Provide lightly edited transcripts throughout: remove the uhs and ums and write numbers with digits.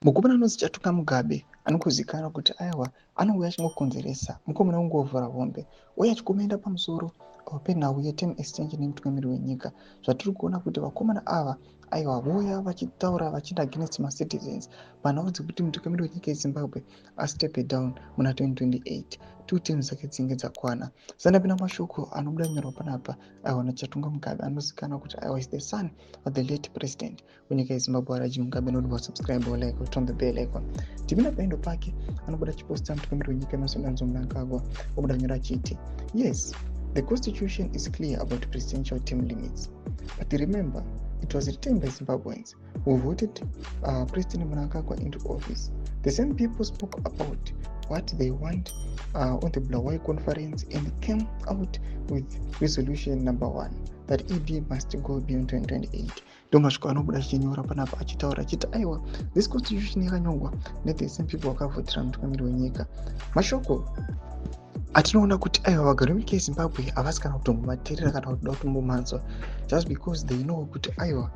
Mukomana anonzi Chatunga Mugabe anokuzikanwa kuti aiwa, anouya achingokonzeresa. Mukomana ungovhura hombe uye achikomenda pamusoro penhau yeterm extension yemutungamiri wenyika. Zvatiri kuona kuti vakomana ava, aiwa, vouya vachitaura vachienda against macitizens panhau dzekuti mutungamiri wenyika yeZimbabwe astepe down muna 2028, two terms dzake dzinge dzakwana. Sandapinda mashoko anobuda nyorwa panapa, aiwa, naChatunga Mugabe anozikanwa kuti, aiwa, is the son of the late president wenyika yeZimbabwe, RG Mugabe. Nodwa subscribe, like, turn the bell icon. Tipinda paendo pake anobuda chiposta mutungamiri wenyika Emmerson Dambudzo Mnangagwa, obuda nyora achiti, "Yes, the constitution is clear about presidential term limits, but remember it was written by Zimbabweans who voted President Mnangagwa into office. The same people spoke about what they want on the Bulawayo conference and came out with resolution number one that ED must go beyond 2028." Ndo masviko anobuda achinyora panapa achitaura achiti, aiwa, this constitution yakanyorwa nethe same people vakavhotera mutungamiri wenyika. Mashoko atinoona kuti, aiwa, vagari venyika yeZimbabwe havasi kana kutombomateerera kana kutoda kutombomanzwa, just because they know kuti, aiwa,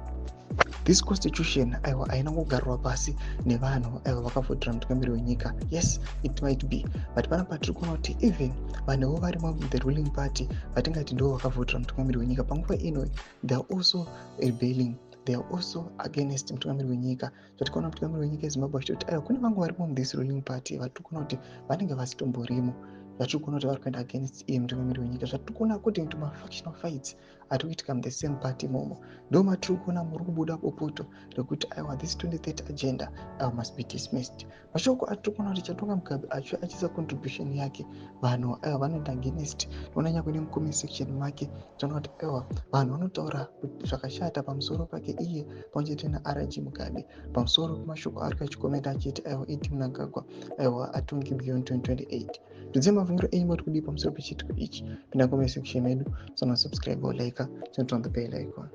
this constitution, aiwa, haina kugarirwa pasi nevanhu, aiwa, vakavhotera mutungamiri wenyika. Yes, it might be, but panapa tiri kuona kuti even vanhuvo varimo the ruling party, vatingati ndo vakavhotera mutungamiri wenyika panguva ino, they are also rebelling, they are also against mutungamiri wenyika. Zvatikaona mutungamiri wenyika yeZimbabwe achitoti, aiwa, kune vamwe varimo muthis ruling party vatiri kuona kuti vanenge vasitomborimo, vatiri kuona kuti vari kuenda against iye mutungamiri wenyika. Zvatiri kuona, according to mafactional fights ari kuitika muthe same party imomo, ndo matiri kuona muri kubuda bopoto rekuti, aiwa, this 2030 agenda, aiwa, must be dismissed. Mashoko atiri kuona kuti Chatunga Mugabe achiuya achiisa contribution yake, vanhu, aiwa, vanoenda against. Toona nyangwe nemucomment section make, toona kuti, aiwa, vanhu vanotaura zvakashata pamusoro pake iye pamwe chete naRG Mugabe, pamusoro pemashoko ari achikomenda achiti, aiwa, ED Mnangagwa, aiwa, atongi beyond 2028. Tidzive mafungiro enyu, mati kudii pamusoro pechiitiko ichi? Pinda comment section medu, sona subscribe or like, turn on the bell icon.